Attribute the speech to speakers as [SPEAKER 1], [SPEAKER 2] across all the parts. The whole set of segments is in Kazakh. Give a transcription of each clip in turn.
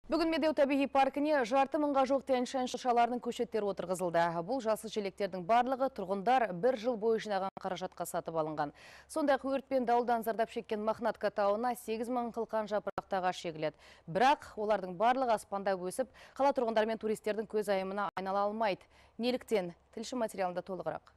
[SPEAKER 1] Бүгін Медеу табиғи паркіне 500 мыңға жуық Тянь-Шань шыршаларының көшеттері отырғызылды. Бұл жасыл желектердің барлығы тұрғындар бір жыл бойы жинаған қаражатқа сатып алынған. Сондай-ақ өрт пен дауылдан зардап шеккен Мохнатка тауына 8 мың қылқан жапырақты ағаш егіледі. Бірақ олардың барлығы аспанда өсіп, қала тұрғындары мен туристердің көзайымына айнала алмайды. Неліктен? Тілші материалында толығырақ.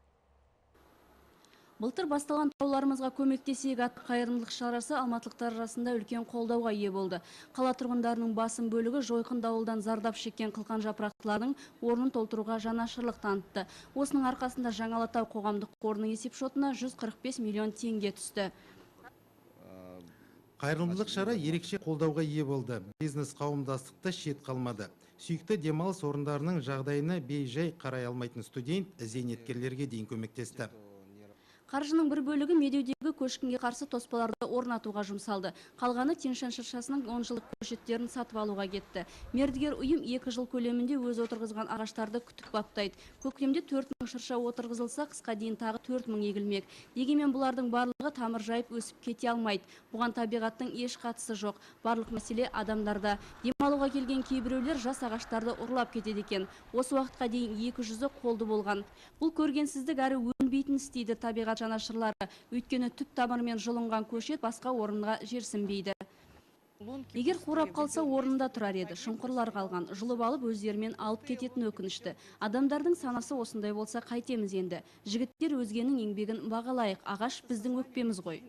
[SPEAKER 2] Былтыр басталған «Тауларымызға көмектесейік» атты қайырымдылық шарасы алматылықтар арасында үлкен қолдауға ие болды. Қала тұрғындарының басым бөлігі жойқын дауылдан зардап шеккен қылқан жапырақтылардың орнын толтыруға жанашырлық танытты. Осының арқасында Жаңа Алатау қоғамдық қорының есепшотына 145 миллион теңге түсті.
[SPEAKER 3] Қайырымдылық шара ерекше қолдауға ие болды. Бизнес қауымдастық та шет қалмады. Сүйікті демалыс орындарының жағдайына бей-жай қарай алмайтын студент, зейнеткерлерге дейін көмектесті.
[SPEAKER 2] Қаржының бір бөлігі Медеудегі көшкінге қарсы тоспаларды орнатуға жұмсалды. Қалғаны Тянь-Шань шыршасының 10 жылдық көшеттерін сатып алуға кетті. Мердігер ұйым 2 жыл көлемінде өз отырғызған ағаштарды күтіп баптайды. Көктемде 4000 шырша отырғызылса, қысқа дейін тағы 4000 егілмек. Дегенмен бұлардың барлығы тамыр жайып өсіп кете алмайды. Бұған табиғаттың еш қатысы жоқ. Барлық мәселе адамдарда. Демалуға келген кейбіреулер жас ағаштарды ұрлап кетеді екен. Осы уақытқа дейін 200-і қолды болған. Бұл көргенсіздік әрі өнбейтін іс дейді табиғат жанашырлары. Өйткені түп тамырымен жұлынған көшет басқа орынға жерсінбейді. Егер қурап қалса, орнында тұрар еді. Шұңқырлар қалған. Жұлып алып, өздерімен алып кететін өкінішті. Адамдардың санасы осындай болса, қайтеміз енді? Жігіттер, өзгенің еңбегін бағалайық. Ағаш біздің өкпеміз ғой.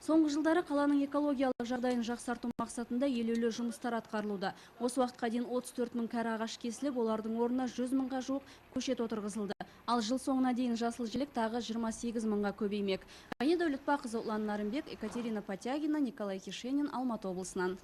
[SPEAKER 2] Соңғы жылдары қаланың экологиялық жағдайын жақсарту мақсатында елеулі жұмыстар атқарылуда. Осы уақытқа дейін 34 мың кәрі ағаш кесіліп, олардың орнына 100 мыңға жуық көшет отырғызылды. Ал жыл соңына дейін жасыл желек тағы 28 мыңға көбеймек. Ғани Дәулетбақызы, Ұлан Нарымбек, Екатерина Потягина, Николай Кишенин, Алматы облысынан.